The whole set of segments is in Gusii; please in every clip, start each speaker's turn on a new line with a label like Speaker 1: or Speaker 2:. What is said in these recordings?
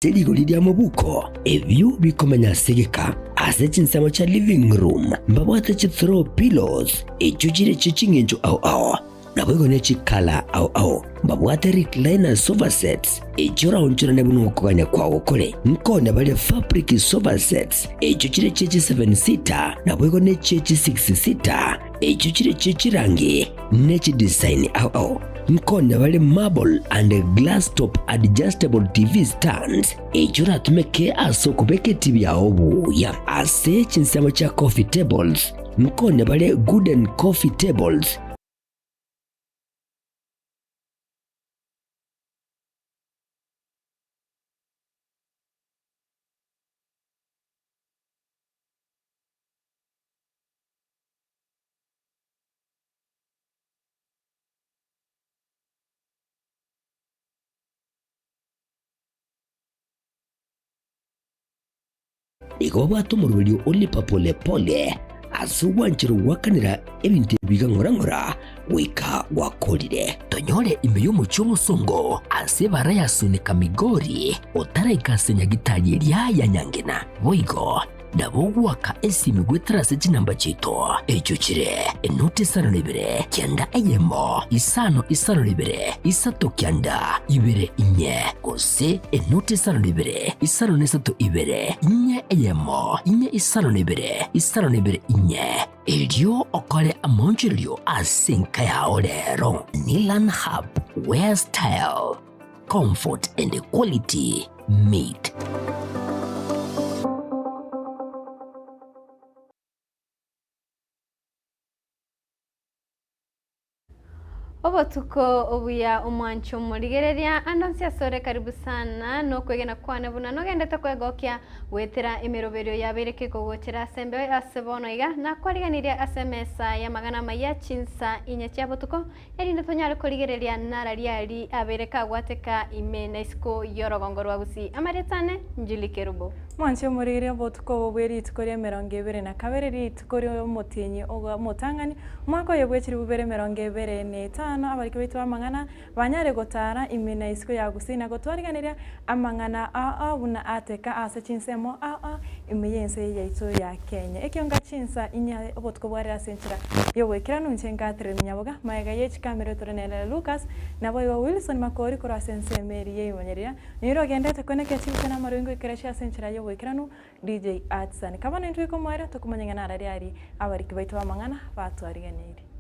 Speaker 1: Ase rigori ria mobuko, ebio bikomenya ase egeka. Ase chinsemo chia living room mbabwate chi throw pillows echio chire chie ching'encho ao ao, naboigo ne chi colour ao ao. Mbabwate recliner sofa sets echio oraonchorane buna okogania kwao kore. Nkonya bare fabric sofa sets echio chire chie chi seven seater naboigo ne chie chi six seater echio chire chie chirangi ne chidesign ao ao. Nkonya bare marble and glass top adjustable TV stands echio oratumeke ase okobeka etibi yao buya. Ase chinsemo chia coffee tables, nkonya bare wooden coffee tables. Nigo babwate omoroberio o lipa pole pole ase ogwanchera goakanera ebinto ebi iga ng'ora ng'ora goika gwakorire. Tonyore ime y'omochie omosongo ase ebara ya Sunika Migori otaraika ase nyagitari eria ya Nyangena. Boigo Nabo ogoaka esimi goetera ase chinamba chiaito, echio chire, enoti isano na ibere, kianda eyemo, isano isano na ibere, isato kianda, ibere inye, gose enoti isano na ibere, isano na isato ibere, inye eyemo, inye isano na ibere, isano na ibere inye. Erio okore amaonchorerio ase enka yao rero. Nilan Hub, where style, comfort and quality meet.
Speaker 2: Obotuko obuya omwancho omorigereria ande onsi asore karibu sana nokwegena kwane buna nogendete kwegokia goetera emeroberio yabeire kekogochera ase embeo ase bono iga nakwariganirie ase emesa y'amang'ana amaya chinsa inye chia botuko Erinde tonyare korigereria narariari abeire kagwateka ime na isiko y'orogongo rwa Gusii. Amarieta ane, Julie Kerubo.
Speaker 3: Mwanche omorigereria obotuko obo bwe rituko ria 22, rituko ri'omotienyi omotang'ani, omwaka oyo bwe chilifu bibere 25, abariki baito b'amang'ana banyare gotaara ime na isiko ya Gusii na gotwariganeria amang'ana ao buna ateka ase chinsemo ao ime y'ense yaito ya Kenya. Ekio chinsa inya obotuko bwarire ase enchera y'ogoikeranu inche ngatererania nyaboga magega ye chikamera tore nere Lucas, naboigo Wilson Makori korwa ase ensemo eria y'eimonyerera, noira ogenderete koenekia chibucha na amaroingo ekero chia ase enchera y'ogoikeranu DJ Artisan. Kaba nintwe ikomoerio tokomanya ng'a narari aria abariki baito b'amang'ana batwariganeirie.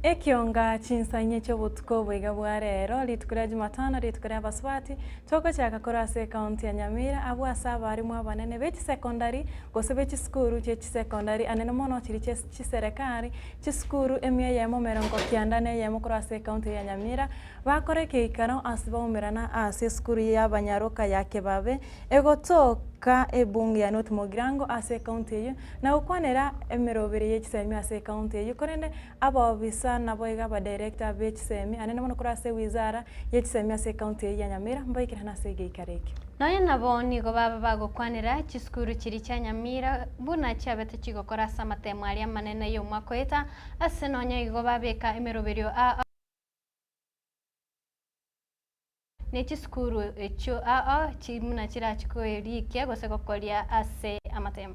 Speaker 3: Ekionga chinsa inye chi'obotuko oboiga bwa rero, rituko ria Jumatano, rituko ria abasubati, togochaka korwa ase ekaunti ya Nyamira, abwo ase abarimu abanene be chisecondary gose be chisukuru chie chisecondary anene mono chiria chie chiserekari, chisukuru emia eyemo emerongo kianda na eyemo korwa ase ekaunti ya Nyamira, bakore ekeikaro ase baumerana ase esukuru y'abanyaroka ya Kebabe, Egotoka ebunge ya North Mugirango ase ekaunti eyio na gokwanera emeroberi ye chisemi ase ekaunti eyio korende abaobisa naboigo abadirector be chisemi anene mono korwa ase ewizara ye chisemi ase ekaunti eyio ya Nyamira mbaikerane ase egeikaro ekio.
Speaker 2: Nonya nabo nigo baba bagokwanera chisukuru chiria chia Nyamira buna chiabete chigokora ase amatemo aria amanene y'omwaka oeta ase nonya igo babeka emeroberio a. Ne chisukuru echio ao buna chirachi koerikia gose gokoria ase amatemo.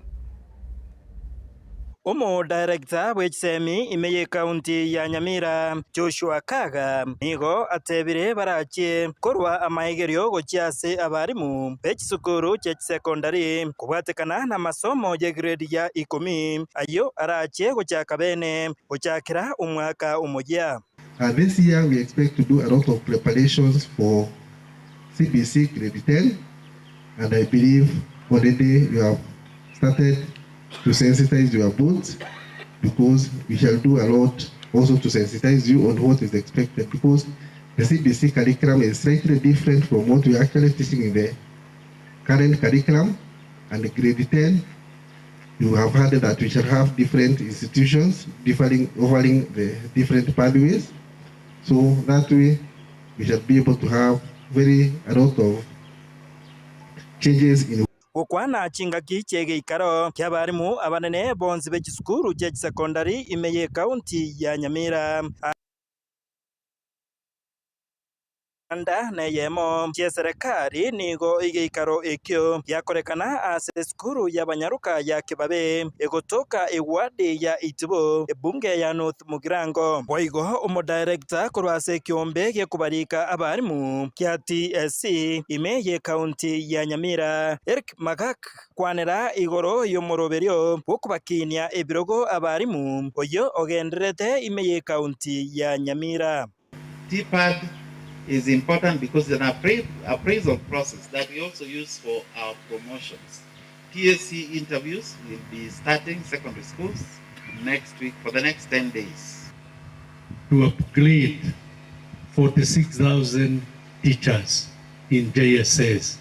Speaker 4: Omodirector bw'echisemi ime y'ecounty ya Nyamira, Joshua Kaga, nigo atebire barachie korwa amaegerio gochia ase abarimu b'echisukuru chie chisecondary kobwatekana namasomo ye grade ya ikomi ayio arachie gochaka bene gochakera omwaka omoyia.
Speaker 5: This year we expect to do a lot of preparations for CBC grade 10 and I believe already you have started to sensitize your boards because we shall do a lot also to sensitize you on what is expected because The CBC curriculum is slightly different from what we are actually teaching in the current curriculum. And grade 10, you have heard that we shall have different institutions differing, offering the different pathways. So that way, we shall be able to have very a lot of changes in
Speaker 4: Gokwana chingaki chi'egeikaro ki'abarimu abanene bonsi be chisukuru chie chisecondary ime y'ecounty ya Nyamira. Anda neyemo chi'eserekari nigo egeikaro ekio giakorekana ase esukuru y'abanyaroka ya Kibabe egotoka ewadi ya Itibo, ebunge ya North Mugirango. Boigo omodirector korwa ase ekiombe gekobarika abarimu kia TSC ime y'ecounty ya Nyamira, Eric Magak kwanera igoro y'omoroberio bw'okobakinia ebirogo abarimu oyio ogendererete ime y'ecounty ya Nyamira.
Speaker 6: TPAD is important because it's an appraisal process that we also use for our promotions. TSC interviews will be starting secondary schools next week for the next 10 days.
Speaker 7: To upgrade 46,000 teachers in JSS.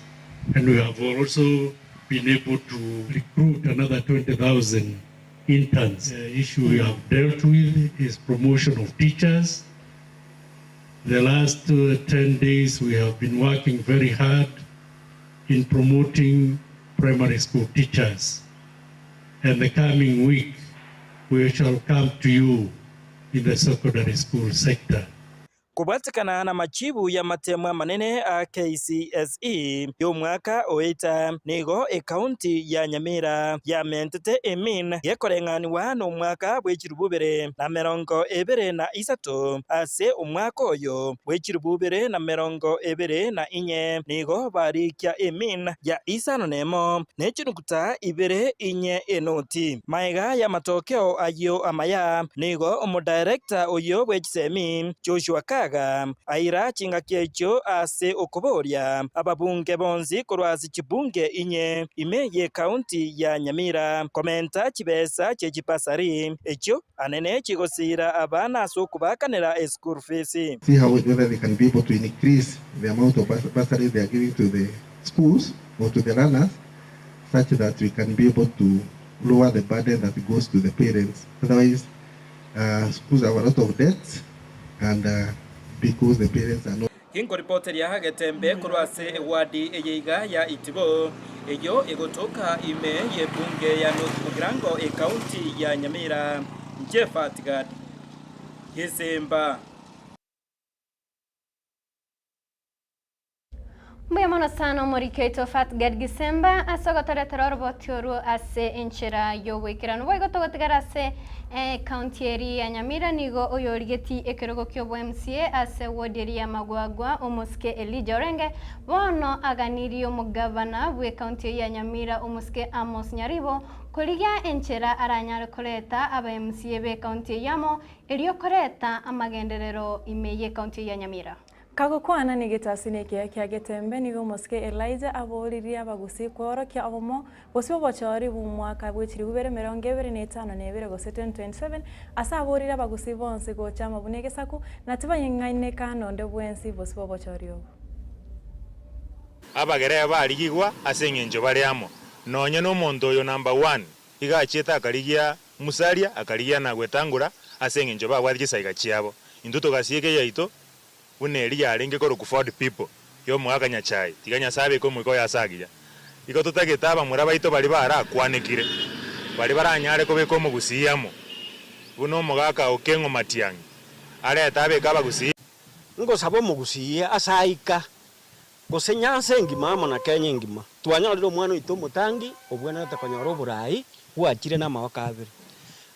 Speaker 7: And we have also been able to recruit another 20,000 interns. The issue we have dealt with is promotion of teachers. The last 10 days we have been working very hard in promoting primary school teachers. And the coming week, we shall come to you in the secondary school sector.
Speaker 4: Kobwatekana namachibu y'amatemo amanene a KCSE y'omwaka oeta, nigo ecounty ya Nyamira yamentete emean gekoreng'anigwa nomwaka bw'echiribu ibere na emerongo ebere na isato ase omwaka oyo bw'echiribu ibere na emerongo ebere na inye nigo barikia emean ya isano na emo ne chinukuta ibere inye enoti. Maega y'amatokeo ayio amaya nigo omodirector oyio bw'echisemi Joshua Kaga aira chingaki echio ase okoboria ababunge bonsi korwa ase chibunge inye ime y'ecounty ya Nyamira komenta chibesa chechibasari echio anene chigosira abana ase okubakanera eschool fees.
Speaker 5: See how whether they can be able to increase the amount of bursaries they are giving to the schools or to the learners, such that we can be able to lower the burden that goes to the parents. Otherwise, schools have a lot of debts, and because the parents are not.
Speaker 4: Ginkoripoteria Getembe korwa ase ewadi eye iga ya Itibo, eyio egotoka ime y'ebunge ya North Mugirango ecounty ya Nyamira, inche Fatgad Gesemba.
Speaker 2: Mbuya mono sana omoriki oito Fatgad Gisemba ase ogotoretera oroboti orwo ase enchera y'oboikeranu. Boigo togotigara ase ecounty eri ya Nyamira nigo oyorigeti ekerogo kia obo MCA ase ward eri ya Magwagwa omosike Elijah Orenge bono aganirie omogavana bw'ecounty ya Nyamira omosike Amos Nyaribo korigia enchera aranyare koreta aba MCA b'ecounty eyamo erio koreta amagenderero ime y'ecounty ya Nyamira.
Speaker 3: Kagokwana negetasi nekiya kia Getembe nigo omosike Elijah aboririe abagusi kworokia obomo gose obochori bw'omwaka bw'echiribu ibere emerongo ebere na etano na ebere gose 2027 ase aborire abagusi bonsi gocha amo buna egesaku na tibayeng'aineka nonde bwensi bosibwa obochori obo.
Speaker 8: Abagere barigigwa ase eng'encho bare amo. Nonya nomonto oyo number one iga achiete akarigia Musalia akarigia na gwetangora ase eng'encho babwate chisaiga chiabo. Intwe togasieka eyaito buna eria yarenge korokwa Ford People y'omogaka Nyachae, tiga Nyasae abeke omoika oye ase agiya. Igo totagete abamura baito baria barakwanekire, baria baranyare kobeka omogusii amo, buna omogaka o Keng'o Matiang'i arete abeke abagusii.
Speaker 9: Ngosaba omogusii ase aika, gose Nyansa engima amo na Kenya engima, twanyorire omwana oito omotangi obwenerete konyora oborai bwachire namagoko abere.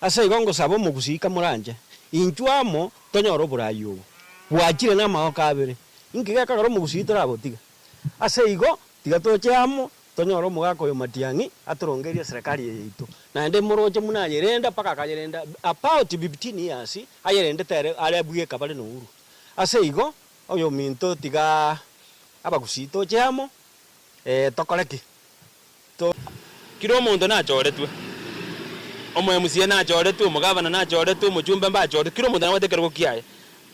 Speaker 9: Ase igo ngosaba omogusii kamoranche, inchwe amo tonyore oborai obo bwachire namagoko abere. Inki gekogera omogusii torabotiga? Ase igo tiga toche amo tonyore omogaka oyo Matiang'i atorongerie eserekari eye yaito. Naende moroche buna ayerenda mpaka akayerenda about 15 years ayerendete ere are bweka bare na Uhuru. Ase igo oyominto tiga abagusii toche amo tokore ki? To.
Speaker 10: Kera omonto nachoretwe, omo MCA nachoretwe, omogavana nachoretwe, omochumbe mbachoretwe, kera omonto nabwate ekerogo kiaye.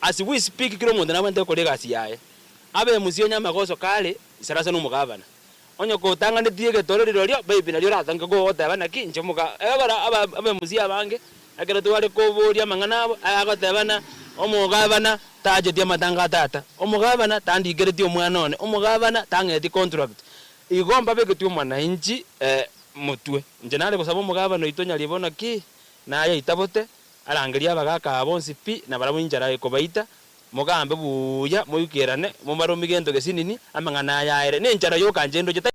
Speaker 10: As we speak kera omonto nabwenerete gokora egasi yaye. Abe mca onye amagoso kare, isarasa na omogabana. Onye kotang'anetie egetoro rirorio, maybe nario oratange goteba naki inche omoga ekero aba abe mca abange, ekero tware koboria amang'ana abo, agoteba ng'a omogabana tacheti amatanga a tata, omogabana tandikereti omwana one, omogabana tang'eti contract. Igo mbabeketwe omwananchi motwe. Inche nare gosaba omogabana oito Nyaribo naki, naye aitabote, arangerie abagaaka aba bonsi pi, na barabwo inchara ekobaita, mogambe buya, moikerane, mobaromie gento gesinini, amang'ana aya aere, nenchara yoka inche ndoche tai.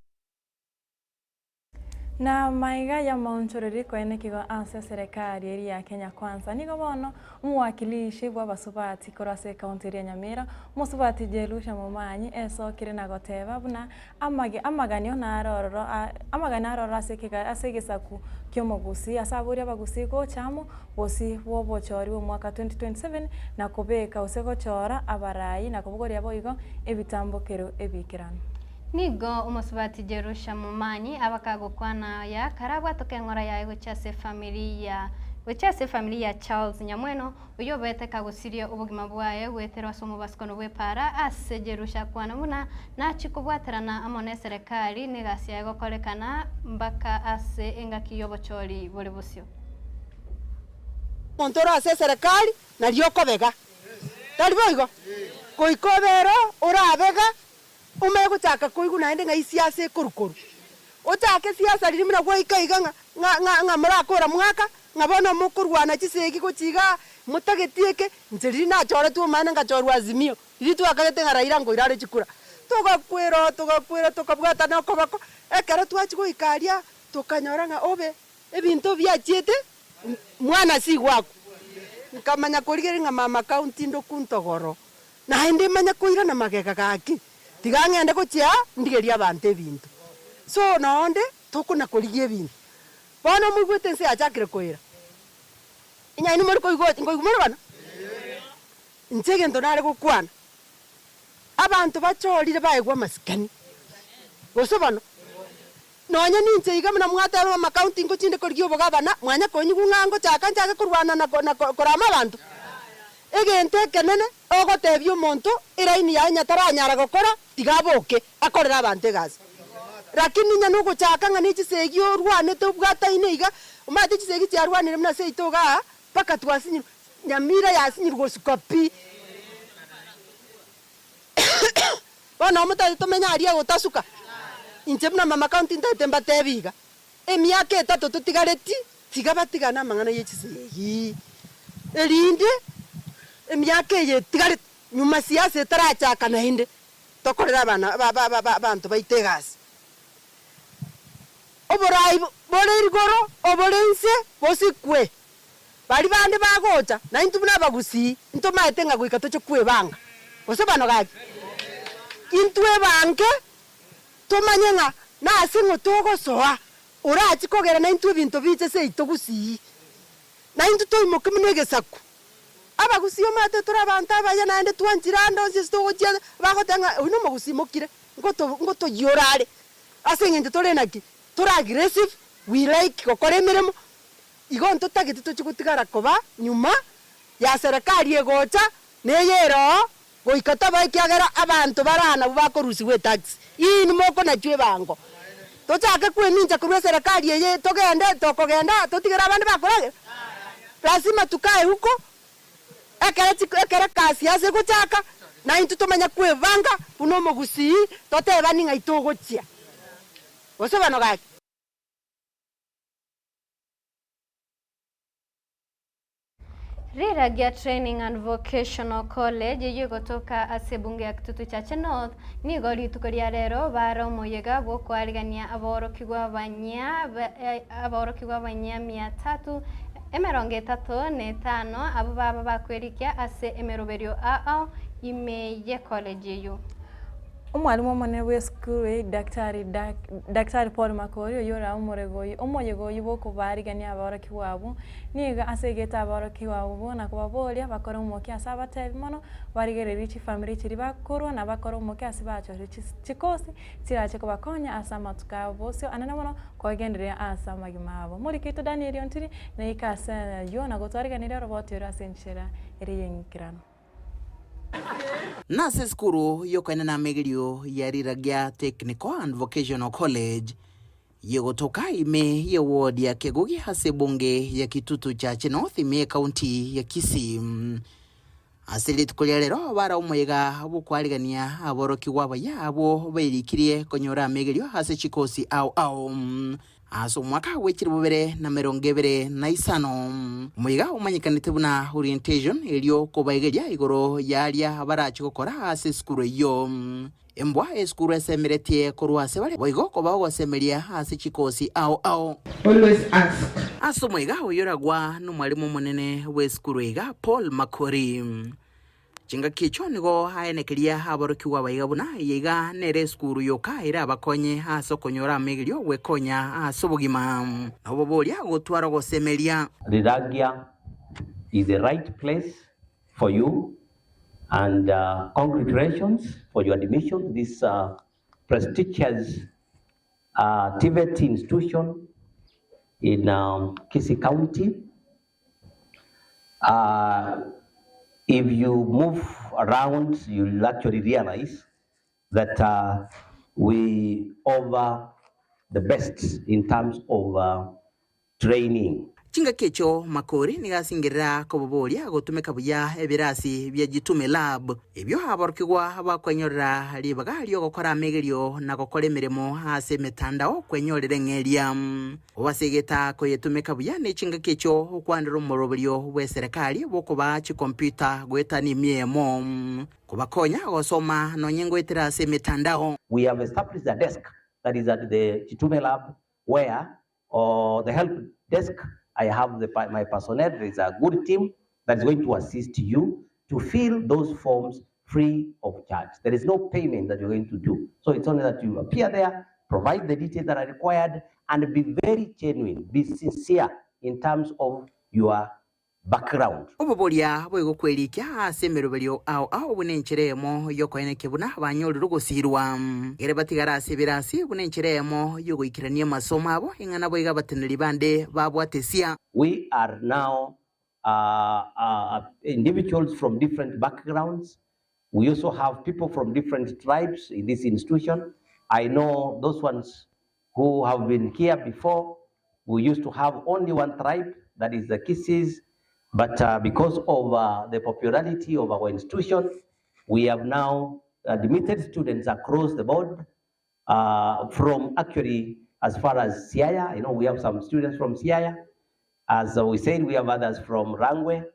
Speaker 3: Na maiga y'amaonchoreri koenekigwa ase eserekari eria ya Kenya Kwanza nigo bono omowakilishi bw'abasubati korwa ase ekaunti eria ya Nyamira, omosubati Jerusha Momanyi esokire na goteba buna amage amaganio naro ororo amagani naro ororo ase ekega ase egesaku ki'omogusii ase aboria abagusii gocha amo bosio bw'obochori bw'omwaka 2027 na kobeka gose gochora abarai na kobogoria boigo ebitambokero ebiikeranu.
Speaker 2: Nigo omosubati Jerusha Momanyi abaka gokwana aya karabwatoke eng'ora yaye gochia ase efamiri ya gochia ase efamiri ya Charles Nyamweno, oyio obete kagosiria obogima bwaye goeterwa ase omobasukono bw'epaara ase Jerusha akwana buna nachie kobwaterana amo neserekari negasi yaye gokorekana mbaka ase engaki y'obochori bore bosio.
Speaker 11: Omonto ore ase eserekari nario okobega, tari boigo? Goika obe ero orabega Omanye gochaka koigwa naende ng'a isiasa ekorukorwa. Ochake siasa riria buna gwaika iga ng'a ng'a ng'a ng'a morakora mwaka, ng'a bono mokorwana chisegi gochia igaa, motageti eke, inche riria nachoretwe omanyene ngachorwa Azimio, riria twakagete ng'a Raila nkoira are chikura. Togakwera oo togakwera tokabwatana okoboko, ekero twachia goika aria, tokanyora ng'a obe, ebinto biachiete mwana sigwakwa. Nkamanya korigereria ng'a mama county ndoku ntogoro. Naende manye koirana magega gaki, tiga ng'ende gochia ndigerie abanto ebinto. So nonde tokona korigia ebinto. Bono moigwete ense yachakire koira. Inyaini more koigwa nkoigwa more bono? Inche egento nare gokwana, abanto bachorire baegwe amasikani, gose bono? Nonye ninche iga buna mwateba mama county ngochinde korigia obogabana, mwanya konyigwa ng'a ngochaka nchake korwana na na korama abanto? Egento ekenene ogotebia omonto eraini yaye onye taranyara gokora tiga aboke akorere abanto egasi. Lakini onye nogochaka ng'a ne chisegi orwanete obwataine iga, omanyete chisegi chiarwanire buna seito igaa mpaka twasinyirwe, Nyamira yasinyirwe gosuka pi. Bono omotari tomenye aria gotasuka, inche buna mama county ntagete mbatebi iga, emiaka etato totigareti tiga batigane amang'ana ye chisegi, erinde emiaka eye etigarete nyuma siasa etarachaka naende, tokorere abana ba ba ba abanto baito egasi. Oborai bore igoro obore inse bosikwe. Baria bande bagocha, na intwe buna abagusii, ntomaete ng'a goika toche kwebanga. Gose bano gaki? Intwebange, tomanye ng'a nase ng'o togosoa, orachie kogera naintwe ebinto biche seito gusii. Naintwe toimoke buna egesaku. Abagusii omanyete tore abanto abaya naende twanchire ande onsi ase togochia bagoteba ng'a oyio nomogusii mokire, ngoto ngotoyiora are. Ase eng'encho tore naki? Tore aggressive, we like gokora emeremo, Igo ntotagete tochie gotigara koba nyuma ya serekari egocha neye ere oo goika toba ekiagera abanto bare aa nabwo bakorusigwa etax. Inwe mokonachwa ebango. Tochake kwemincha korwa eserekari eye togende tokogenda totigere abande bakoragera? Lazima tukae huko ekere chiko ekere kasi ase egochaka naintwe tomanye kwebanga buna omogusii totebani ng'ai togochia. Gose bono gaki?
Speaker 2: Riragia Training and Vocational College eyio egotoka ase ebunge ya Kitutu Chache North nigo rituko ria rero bare omoyega bw'okoarigania aborokigwa abanyia aborokigwa abanyia mia tatu emerongo etato na etano abwo baba bakwerikia ase emeroberio ao ime ye college eyio.
Speaker 3: Omwalimu omonene bw'esukuru eye Daktari Daktari Paul Makori oyio ore omorego oyio omoyega oyio bw'okobaarigania aborokigwa abwo, nigo asegete aborokigwa abwo na kobaboria bakore omokia ase abatebi mono, barigererie chifamiri chiria bakorwa na bakore omokia ase bachorire chikosi chirache kobakonya ase amatuko abo bosio anene mono kogendereria ase amagima abo. Morike oito Daniel Ontiri naike ase ayio na gotwariganirie oroboti oro ase enchera ere y'enkeranu.
Speaker 12: Nase esukuru y'okoenena amegerio ya Riragia Technical and Vocational College yegotoka ime ye ward ya Kegogi ase ebunge ya Kitutu Chache North ime y'ecounty ya Kisii. Ase rituko ria rero bare omoyega bw'okwarigania aborokigwa abayia abwo bairikirie konyora amegerio ase chikosi ao ao. Ase omwaka bwe 2025, omoyega omanyekanete buna orientation erio kobaegeria igoro y'aria barache gokora ase esukuru eyio. Embwa esukuru esemeretie korwa ase bare boigo koba ogosemeria ase chikosi ao ao.
Speaker 13: Always ask.
Speaker 12: Ase omoyega oyo oragwa nomwalimu omonene bw'esukuru iga Paul Makori. Chingaki echio nigo aenekeria aborokigwa abaiga buna eye iga nere esukuru yoka erabakonye ase okonyora amegerio gwekonya ase obogima na oboboria gotwara ogosemeria.
Speaker 14: Rirangia is the right place for you and congratulations for your admission to this prestigious TVET institution in Kisii County. If you move around you'll actually realize that we offer the best in terms of training.
Speaker 12: Chingaki echio Makori nigo asingerera koboboria gotumeka buya ebirasi bia Jitume Lab, ebio aborokigwa bakwenyorera ribaga ri'ogokora amegerio na gokora emeremo ase emetandao kwenyorera eng'eria. Obasegeta koyetumeka buya ne chingaki echio okwanera omoroberio bw'eserekari bw'okobaa chikompiuta goetania emia eyemo kobakonya gosoma nonye ngoetera ase emetandao.
Speaker 14: We have established a desk that is at the Jitume Lab where or the help desk I have the, my personnel there is a good team that is going to assist you to fill those forms free of charge. There is no payment that you're going to do. So it's only that you appear there, provide the details that are required, and be very genuine, be sincere in terms of your background.
Speaker 12: Oboboria boigo kwerikia ase emeroberio ao ao buna enchera eyemo y'okoenekia buna banyorire ogosiirwa. Ekero batigare ase ebirasi buna enchera eyemo y'ogoikerania amasomo abo, ing'ana boigo abateneneri bande babwatesia.
Speaker 14: We are now individuals from different backgrounds, we also have people from different tribes in this institution. I know those ones who have been here before, we used to have only one tribe, that is the Kisiis, but uh, because of uh, the popularity of our institution, we have now admitted students across the board uh, from actually as far as Siaya. You know, we have some students from Siaya. As we said, we have others from Rangwe.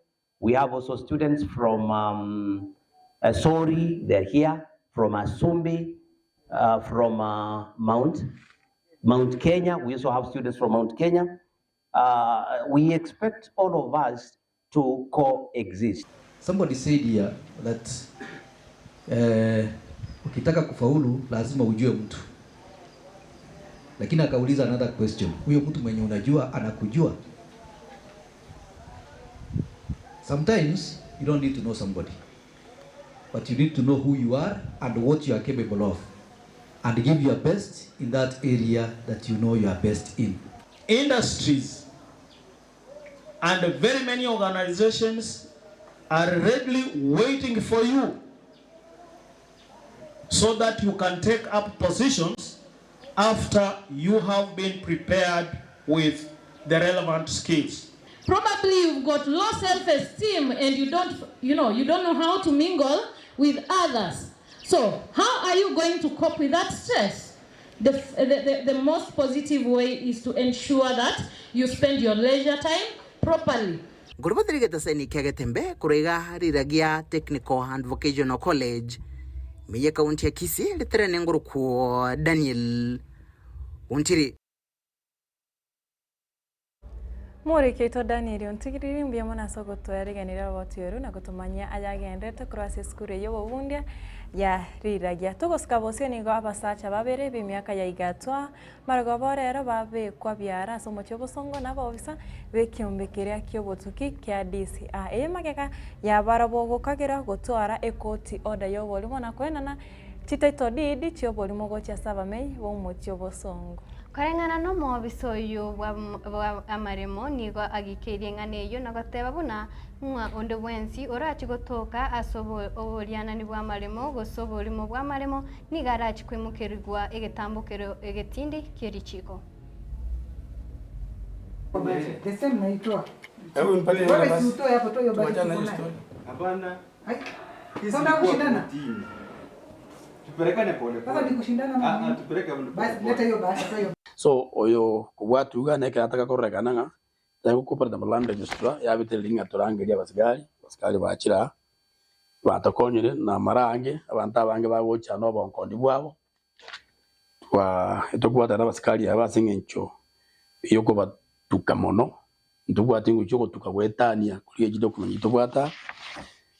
Speaker 14: We have also students from um, uh, Sori, they're here, from Asumbi, uh, from uh, Mount, Mount Kenya. We also have students from Mount Kenya. Uh, we expect all of us to coexist.
Speaker 15: Somebody said here that eh, ukitaka kufaulu lazima ujue mtu, lakini akauliza another question, huyo mtu mwenye unajua anakujua? Sometimes you don't need to know somebody, but you need to know who you are and what you are capable of and give your best in that area that you know you are best in.
Speaker 16: Industries and very many organizations are readily waiting for you so that you can take up positions after you have been prepared with the relevant skills.
Speaker 17: Probably you've got low self-esteem and you don't, you know, you don't know how to mingle with others. So how are you going to cope with that stress? The, the, the, the most positive way is to ensure that you spend your leisure time properly.
Speaker 12: Ngorobothere getaseni kia Getembe korwa iga Riragia Technical and Vocational College ime ye kaunti ya Kisii riterene ngorokwo Daniel Ontiri.
Speaker 3: Moriki oito Daniel ontigiriri mbuya mono ase ogotoyariganera roboti oru na gotomanyia ayagenderete korwa ase esukuru eye y'obobundia ya Riragia. Togosika bosio nigo abasacha babere b'emiaka ya igatwa marogoba orero babekwa biara ase omochie obosongo na abaofisa b'ekiombe keria ki'obotuki kia DCI. Eye magega yabarabwo gokagera gotwara ekoti order y'oborimo na koenana Chititle deed chi'oborimo gochia ase abamenyi b'omochie obosongo.
Speaker 2: Koreng'ana nomobisa oyio bwa amaremo nigo agikeirie eng'ana eyio na goteba buna ng'a onde bwensi orachie gotoka ase oborianani bw'amaremo gose oborimo bw'amaremo nigo arachie koimokerigwa egetambokero egetindi kie richiko.
Speaker 13: Hebu nipatie hiyo nafasi. Tuachane na hiyo story.
Speaker 18: Hapana.
Speaker 13: Sasa unataka kushindana?
Speaker 18: Tupelekane pole pole.
Speaker 13: Sasa ni kushindana ama
Speaker 18: Ah, ah,
Speaker 13: nini?
Speaker 18: tupeleke pole
Speaker 13: Basi
Speaker 18: pole.
Speaker 13: leta hiyo basi, leta hiyo.
Speaker 19: So oyo kobwatuga na ekero ataka kororekana ng'a tari gokooperate na land registrar yabetereria ng'a torangerie abasigari, abasigari bachire aa, batokonyire na amara ange, abanto abange bagocha na obonkondi bwabo, twaa etokobwatana na abasikari aba ase eng'encho ya okobatuka mono, ntobwati ngochia ogotuka goetania koria chidocument chitobwate aa,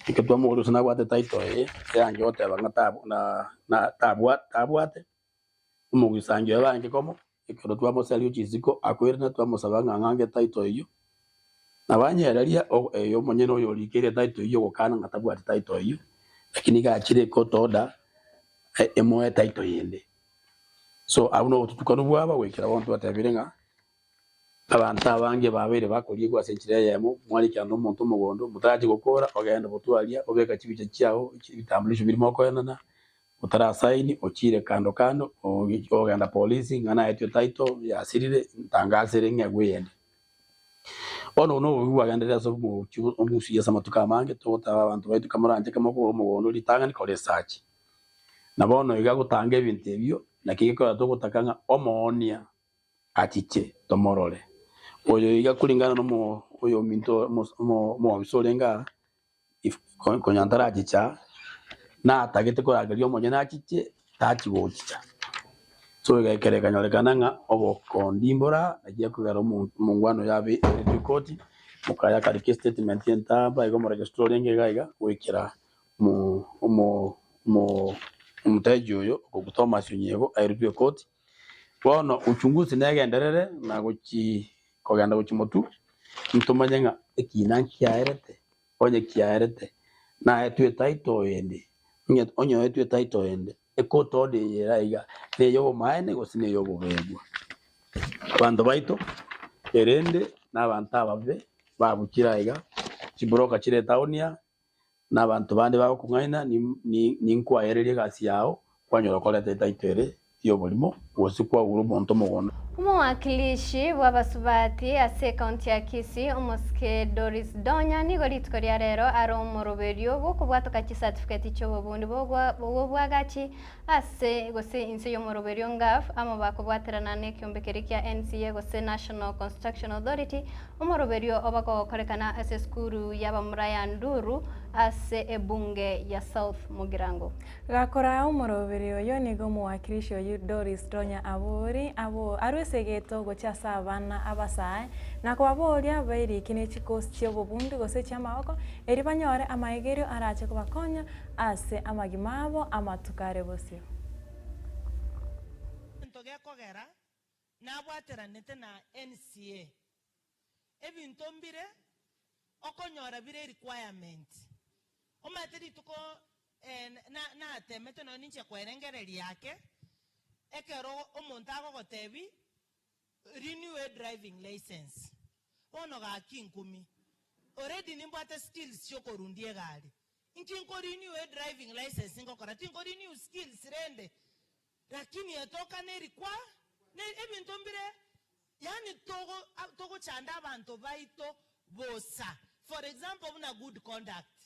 Speaker 19: ekero twamoboria gose nabwate title eye, eyange goteba ng'a tabu na na tabwa tabwate, omogisangio oye barenge komo, ekero twamoseria chisiko akoirana twamosaba ng'a ng'ange title eyio, nabanyereria oyo omonyene oyo orikeire title eyio ogokana ng'a tabwati title eyio, lakini iga achire ecourt order emoe title yende. So abwo nobotutukanu bwabo goikera bono twatebire ng'a abanto abange babeire bakoriegwa ase enchera eyemo, mwarikana na omonto omogondo, motarachi gokora ogende botwaria obeka chibicha chiao ebitambulisho biria mokoenana, otarasaini ochire kando kando ogenda polisi ng'a naetwe title yasirire ntangasere ng'egwe eyende. Bono obo nobobe bwagenderire ase omochie omogusia ase amatuko amange, togoteba abanto baito kamoranche kamokogora omogondo ritang'ani kora esearch. Na bono iga gotanga ebinto ebio, naki gekogera togotaka ng'a omoonia achiche tomorore. Oyo iga kuringana na omo oyominto omoofisa orenge aa, if konya ntarachicha aa, natagete korangeria omonyene achiche, tachi gochicha. So ekero ekanyorekana ng'a obokondi mbora, naki ekogera omongwana oyo abe airwe ekoti, mokaye akarika estatement entamba iga omoregistrar orenge iga iga, goikera omoteja oyo okorokwa Thomas Onyiego airwe ekoti. Bono uchunguzi negenderere na gochi kogenda gochia motwe, ntomanye ng'a ekina nkiaerete, onye kiaerete, naetwe etitle ende, onye onyoetwe etitle ende, ecourt order eye ere aiga, neye obomaene gose neye obobegwa. Abanto baito, erende na abanto ababe babuchire aiga, chibroker chire etown aa, na abanto bande bagokong'aina, ninkwayererie egasi yao, kwanyora koreta etitle ere y'oborimo, gose kwagura omonto omogondo.
Speaker 2: Omowakilishi bw'abasubati ase ekaunti ya Kisii, omosike Doris Donya nigo rituko ria rero are omoroberio bw'okobwatoka chisatifuketi chi'obobundi bw'obwagachi ase gose inse y'omoroberio NGAAF amo bakobwaterana nekiombe keria kia NCA gose National Construction Authority omoroberio oba kogokorekana ase esukuru y'abamura ya Nduru ase ebunge ya South Mugirango.
Speaker 3: Gakora omoroberi oyo nigo omowakilishi oyio Doris Donya abori abo arwe esegeto gochia ase abana abasae na kobaboria bairiki ne chikosi chi'obobundi gose chi'amaboko erio banyore amaegerio arache kobakonya ase amagima abo amatuko are bosio.
Speaker 20: Egento gekogera nabwateranete na NCA, ebinto mbire okonyora bire erequirement. Omanyete rituko natemete nonya ninche kwerengereria ake, ekero omonto agogotebia renew a driving licence, bono gaki nkumi, already nimbwate skills chiokorundia egari, Inki nko renew e driving licence ngokora? Tinko renew skills rende lakini etoka neri kwa ne ebinto mbire yaani togo togochanda abanto baito bosa. For example buna good conduct,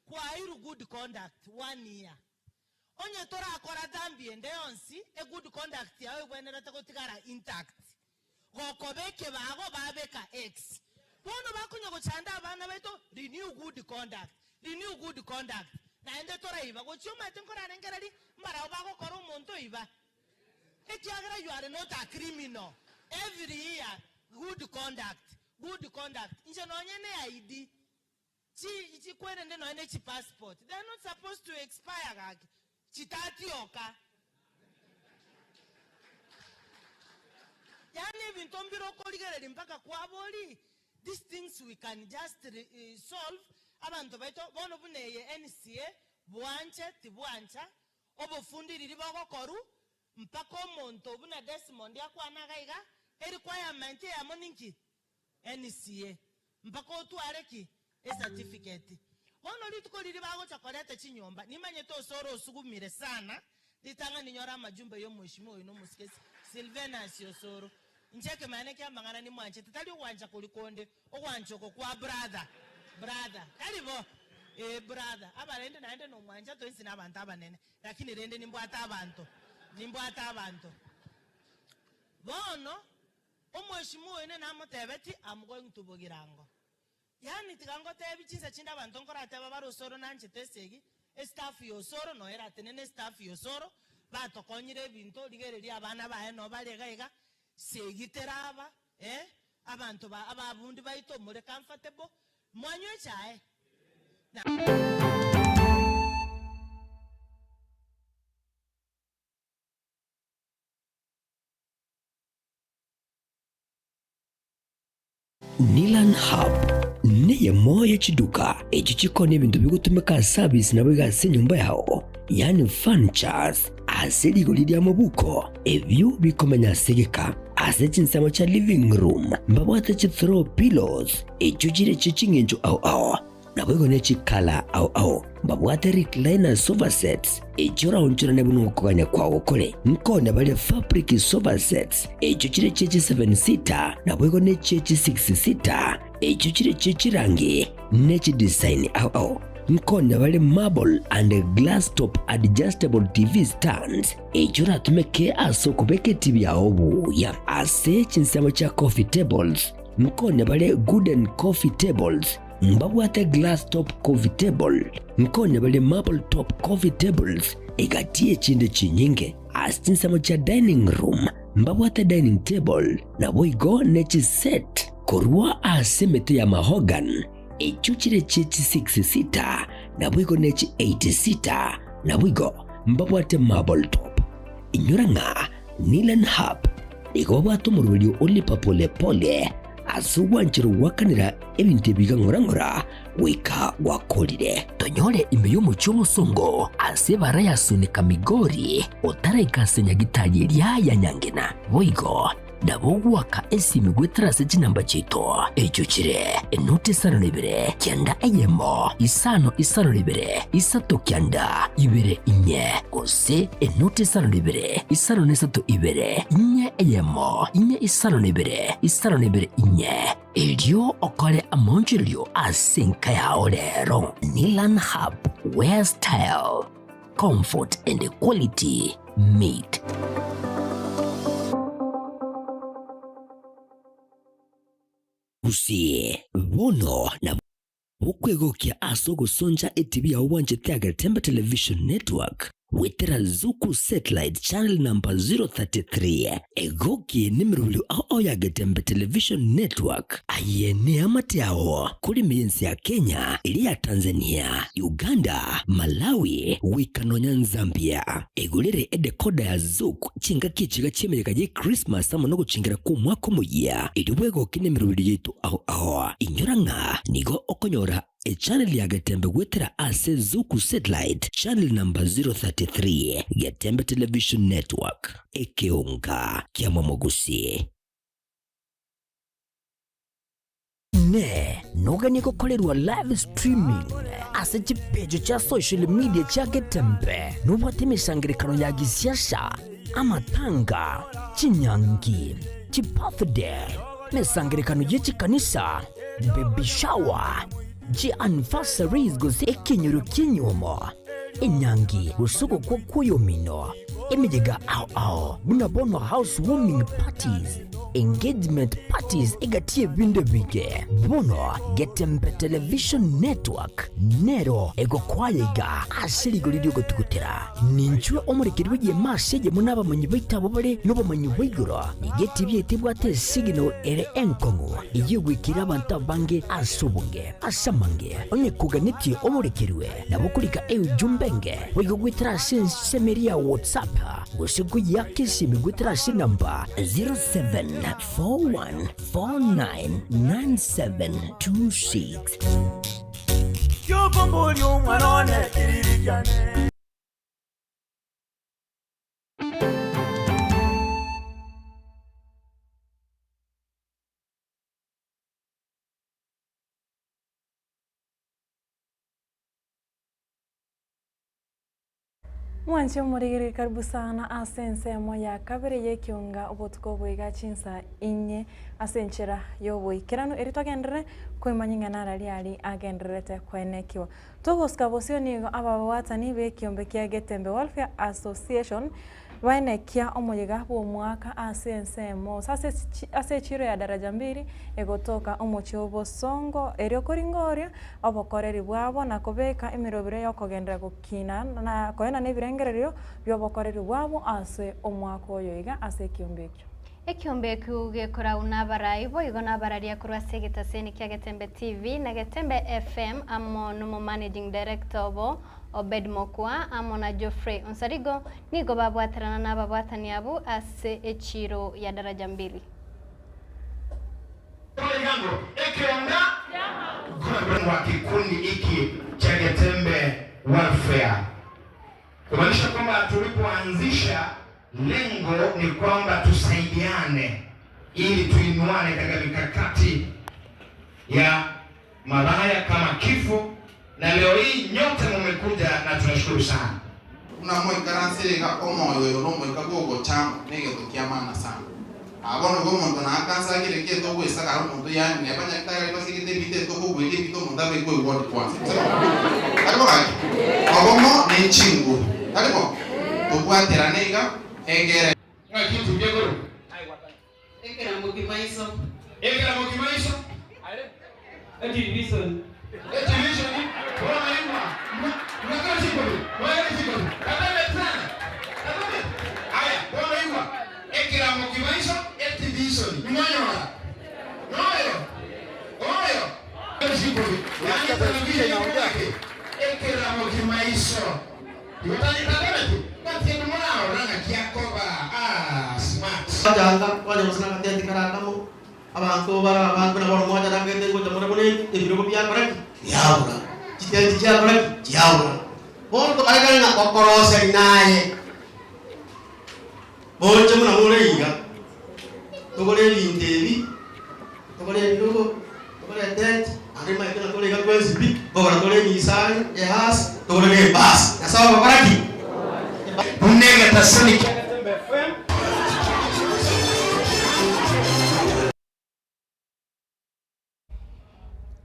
Speaker 20: kwairwe good conduct one year, onye torakora dhambi ende yonsi e good conduct yao ebwenerete gotigara intact. Gokoba ekebago babeka X. Bono bakonya gochanda abana baito renew good conduct, renew good conduct. Naende toraiba gochia omanyete nkorarengereria mbarabwo bagokora omonto oiba. Ekiagera you are not a criminal. Every year good conduct, good conduct. Inche nonye ne ID chi chikwerende nonye ne chipassport they are not supposed to expire gaki chitatioka. Yaani ebinto mbire okorigereria mpaka kwabori these things we can just solve abanto baito bono buna eye NCA bwanche tibwancha. Obofundi riria bogokorwa mpaka omonto buna Desmond akwane iga iga, erequirement eyemo ninki? NCA. Mpaka otware ki? Ecertificate. Bono rituko riria bagocha koreta chinyomba, nimanyete osoro osugumire sana, ritang'ani nyore amajumbe y'omweshimiwa oino omosike Silvenus Osoro. Inche ekemanyererio ki'amang'ana nimwanchete, tari ogwancha koria konde, ogwancha oko kwa brother, brother, tari bo? Ee, brother. Abarende naende nomwancha twensi nabanto abanene, lakini rende nimbwate abanto, nimbwate abanto. Bono, omweshimiwa oino namotebetie, I'm going to Bogirango. Yaani tiga ngotebi chinsa chinde abanto nkorateba bare Osoro nanchete esegi, estaff ya Osoro noyo eratenene estaff ya Osoro, batokonyire ebinto, rigereria abana baye noo bare iga iga, segi teraba, eh, abanto ba ababundi baito more comfortable, mwanywa echae? Na.
Speaker 1: Nilan Hub neyemo ye chiduka echio chikoonia ebinto bigotumeka ase service naboigo ase enyomba yao, yaani furnitures, ase rigori ri'amabuko, ebio bikomenya ase egeka. Ase chinsemo chia living room mbabwate chi throw pillows echio chire chie ching'encho ao ao, Naboigo ne chikala ao ao mbabwate recliner sofa sets, echio oraonchorane buna okogania kwao kore. Nkonya bare fabric sofa sets, echio chire chie chi seven seater, naboigo ne chie chi six seater, echio chire chie chirangi ne chidesign ao ao. Nkonya bare marble and glass top adjustable TV stands, echio oratumeke ase okobeka etibi yao buya. Ase chinsemo chia coffee tables, nkonya bare wooden coffee tables, Mbabwate glass top coffee table, nkonya bare marble top coffee tables, egati y'echinde chinyinge. Ase chinsemo chia dining room mbabwate dining table, naboigo ne chiset korwa ase emete ya mahogany, echio chire chie chi six seater, naboigo ne chi eight seater, naboigo mbabwate marble top. Inyora ng'a Nilan Hub nigo babwate omoroberio o lipa pole pole ase ogwancherwa goakanera ebinto ebi iga ng'ora ng'ora goika gwakorire. Tonyore ime y'omochie omosongo ase ebara ya Sunika Migori otaraika ase nyagitari eria ya Nyangena. Boigo nabo ogoaka esimi goetera ase chinamba chiaito echio chire enoti isano na ibere kianda eyemo isano isano na ibere isato kianda ibere inye gose enoti isano na ibere isano na isato ibere inye eyemo inye isano na ibere isano na ibere inye erio okore amaonchorerio ase enka yao rero. Nilan Hub, where style, comfort and quality meet. Gusii bono nabo okwegokia ase ogosoncha etibi yao bwanchete ya Getembe Television Network goetera Zuku Satellite Channel number 033. Egokie nemeroberio ao ao ya Getembe Television Network. Aye neamate ao korema ense ya Kenya, eria ya Tanzania, Uganda, Malawi, goika nonya Zambia. Egorere edecoder ya Zuku chingaki echiga chi'emeyega ye Christmas amo nogochingera kw'omwaka omoyia, erio bwegoke nemeroberio yaito ao ao. Inyora ng'a nigo okonyora echannel ya Getembe goetera ase Zuku Satellite channel number 033, Getembe Television Network, ekeonga kia Momogusi. Inee! Noganie gokorerwa live streaming ase chipeji chia social media chia Getembe? Nobwate emesangererekano ya gisiasa, amatanga, chinyangi, chibirthday, emesangererekano ye chikanisa, baby shower, chianniversaries gose ekenyoro ki'enyiomo, enyangi gose ogokwa kw'oyomino, emeyega ao ao buna bono house warming parties, engagement parties egati y'ebinto ebinge. Bono Getembe Television Network nero egokoaya iga ase rigori ri'ogotugutera. Ninchwe omorekeri bw'egeema ase eyemo nabamanyi baito abwo bare nobomanyi bwa igoro. Nigo etibi yaito ebwate esignal ere enkong'u eyio egoikera abanto abange ase obonge. Ase amange, onye koganetie oborekerwe, nabo okorika eujumbe enge boigo goetera ase ensemo eria ya WhatsApp gose koyiaka esimi goetera ase enamba 0741499726.
Speaker 18: Kiokomboria omwana one kiriri kiane.
Speaker 3: Mwanche omorigereria karibu sana ase ensemo ya kabere y'ekionga obotuko oboiga chinsa inye ase enchera y'oboikeranu erio togenderere koimanya ing'ana arari ari agendererete koenekiwa. Togosika bosio nigo ababwatani b'ekiombe kia Getembe Welfare Association baenekia omoyega bw'omwaka ase ensemo ase ase echiro ya Daraja Mbili egotoka omochie o Bosongo erio koringoria obokoreri bwabo na kobeka emerobero y'okogenderera gokina na koenana ebirengererio bi'obokoreri bwabo ase omwaka oyo iga ase ekiombe ekio.
Speaker 2: Ekiombe ekio gekoragwa nabarai boigo nabararia korwa ase egetaseni kia Getembe TV na Getembe FM amo nomo managing director obo Obed Mokua amo na Geoffrey Onsarigo nigo babwaterana nababwatani abwo ase echiiro ya Daraja Mbili.
Speaker 18: Wa kikundi hiki cha Getembe Welfare kumaanisha kwamba tulipoanzisha lengo ni kwamba tusaidiane ili tuinuane katika mikakati ya mabaya kama kifo, na leo hii nyote mumekuja na tunashukuru sana.
Speaker 6: Buna moikaranse iga omoyo oyo nomoika bw'ogochama negento kia maana sana. Aa bono igo omonto nakansagire ki etogwesagara omonto yaani neba nyagetari aria basigete ebinto etokogweria ebinto omonto abekwe eward kwanza. Gose tari bo gaki? Obomo ne chinguru. Tari bo? Tobwaterane iga egere.
Speaker 18: Ng'aki etukia korwa?
Speaker 21: Ekeramo kimaiso.
Speaker 18: Ekeramo kimaiso.
Speaker 21: Etilivison.
Speaker 18: Etilivison. Bono igwa. Mwakana chikobi. Mwakana chikobi. Katambe sana. Katambe. Aya, bono igwa. Ekeramo kimaiso, etivisoni. Nimwanyora. Noyo. Oyo. Chikobi. Yaani television yake. Ekeramo kimaiso. Igo tari katambe. Batiende morarora ng'aki akoba. Ah, smart.
Speaker 22: Twachanga, twanya gose nagatenti kare akamo, abanto bare abange buna bono mwacharangete ngocha more buna ebirogo biakora ki? Biabura. Chitenti chiakora ki? Chiabura. Bono tokarekane ng'a gokoroseria naye, moche buna more iga, togore ebinto ebi, togore ebirogo, togore etenti, naende omanyete ng'a tore iga twensi pi, nkogora tore emisani, ehasi, togore na ebasi. Nyasae ogokora ki?
Speaker 18: Buna egetasani kia Getembe FM.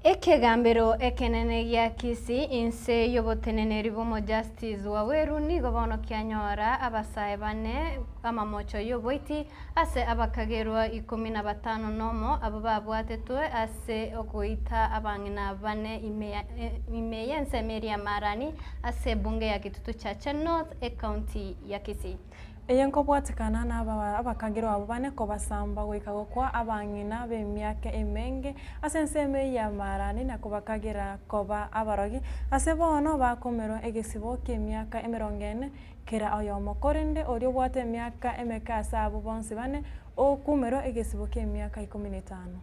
Speaker 2: Ekegambero ekenene gia Kisii inse y'oboteneneri bw'Omojustice Waweru nigo bono kianyora abasae bane amamocho y'oboiti ase abakagerwa ikomi na batano nomo abwo babwatetwe ase ogoita abang'ina bane ime y'ensemo eria Marani ase ebunge ya Kitutu Chache North ecounty ya Kisii.
Speaker 3: Eye nkobwatekana nabakagerwa abwo bane kobasamba goika gokwa abang'ina b'emiaka emenge ase ensemo eyio ya Marani na kobakagera koba abarogi, ase bono bakomerwa egesibo ki'emiaka emerongo ene kera oyomo, korende oria obwate emiaka emeke ase abwo bonsi bane okumerwa egesibo ki'emiaka ikomi na etano.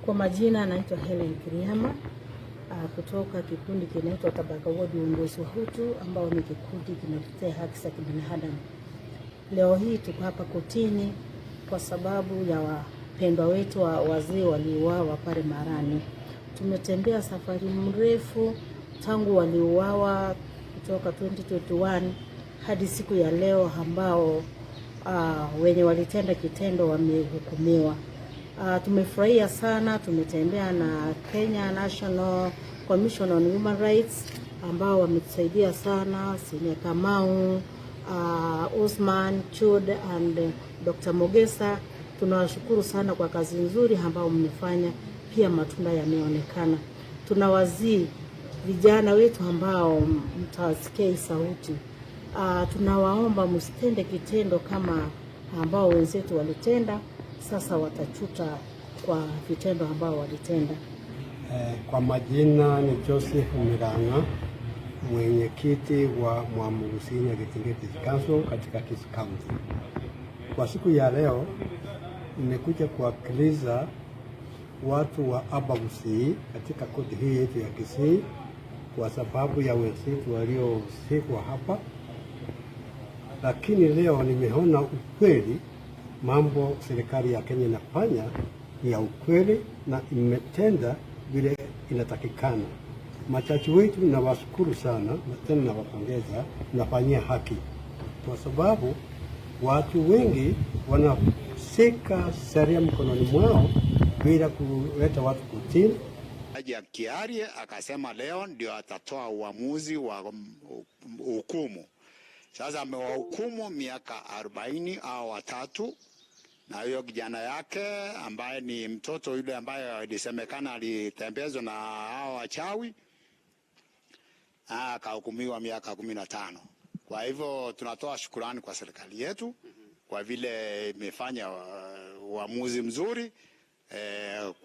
Speaker 23: Kwa majina naitwa Helen Kiriama kutoka kikundi kinaitwa Tabaka Ward Uongozi wa Hutu ambao ni kikundi kinatetea haki za kibinadamu. Leo hii tuko hapa kotini kwa sababu ya wapendwa wetu wa wazee waliuawa pale Marani. Tumetembea safari mrefu tangu waliuawa kutoka 2021 hadi siku ya leo ambao wenye walitenda kitendo wamehukumiwa. Tumefurahia sana, tumetembea na Kenya National Commission on Human Rights ambao wametusaidia sana, Senior Kamau, Osman Chud and Dr. Mogesa. Tunawashukuru sana kwa kazi nzuri ambao mmefanya, pia matunda yameonekana. Tunawazii vijana wetu ambao mtasikia hii sauti. Tunawaomba msitende kitendo kama ambao wenzetu walitenda, sasa watachuta kwa vitendo ambao walitenda.
Speaker 24: Kwa majina ni Joseph Miranga, mwenyekiti wa Mwamugusi Nyagitingeti Council katika Kisii County. Kwa siku ya leo nimekuja kuwakilisha watu wa Abagusi katika koti hii yetu ya Kisii kwa sababu ya wenzetu waliosikwa hapa, lakini leo nimeona ukweli mambo serikali ya Kenya inafanya ni ya ukweli na imetenda vile inatakikana. Machachi wetu nawashukuru sana na tena nawapongeza, nafanyia haki kwa sababu watu wengi wanashika sheria mkononi mwao bila kuleta watu kotini.
Speaker 4: Jaji Kiarie akasema leo ndio atatoa uamuzi wa hukumu. Sasa amewahukumu miaka 40 au watatu, na huyo kijana yake ambaye ni mtoto yule ambaye alisemekana alitembezwa na hao wachawi akahukumiwa miaka 15. Kwa hivyo tunatoa shukurani kwa serikali yetu kwa vile imefanya uamuzi mzuri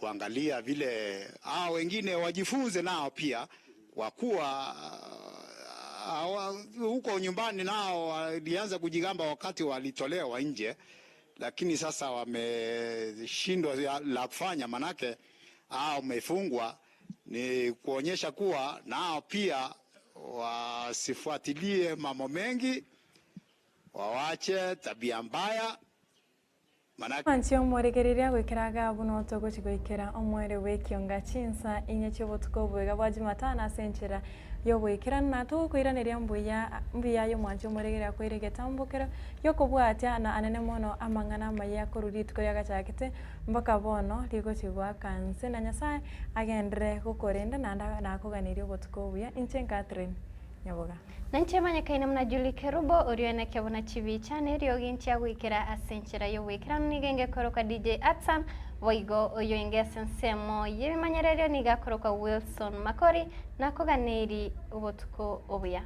Speaker 4: kuangalia vile hao wengine wajifunze nao pia, kwa kuwa huko nyumbani nao walianza kujigamba wakati walitolewa nje, lakini sasa wameshindwa la kufanya, manake hao wamefungwa, ni kuonyesha kuwa nao pia wasifuatilie mambo mengi, wawache tabia mbaya. Manake
Speaker 3: Mwanchi omoregereria goikera gabu notogochi goikera omwere bw'ekionga chinsa inye chi'obotuko oboiga bwa Jumatano ase enchera y'oboikeranu na togokoiraneria mbuya mbuya y'omwanchi omoregereria akoire egetambokero gi'okobwatia na anene mono amang'ana amaya korwa rituko riagachakete mpaka bono rigochi goaka nse na Nyasaye agenderere gokorenda naende nakoganeria obotuko obuya inche Catherine Nyaboga.
Speaker 2: Na inche manyekaine buna Julie Kerubo, oria oeneke buna chibicha na eriogi nchia goikera ase enchera y'oboikeranu nigo engekorokwa DJ Atsan, boigo oyo inge ase ensemo y'ebimanyererio nigo akorokwa Wilson Makori, nakoganeiri obotuko obuya.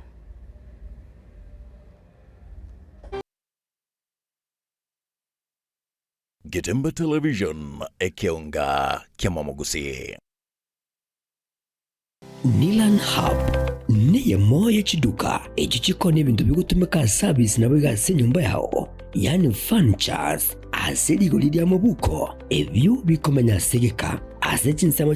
Speaker 5: Getembe Television, ekeonga kiamamogusii.
Speaker 1: Nilan Hub neyemo ye chiduka echio chikoonia ebinto bigotumeka ase abisi naboigo ase enyomba yao, yaani furnitures, ase rigori ri'amabuko, ebio bikomenya ase egeka ase chinsemo.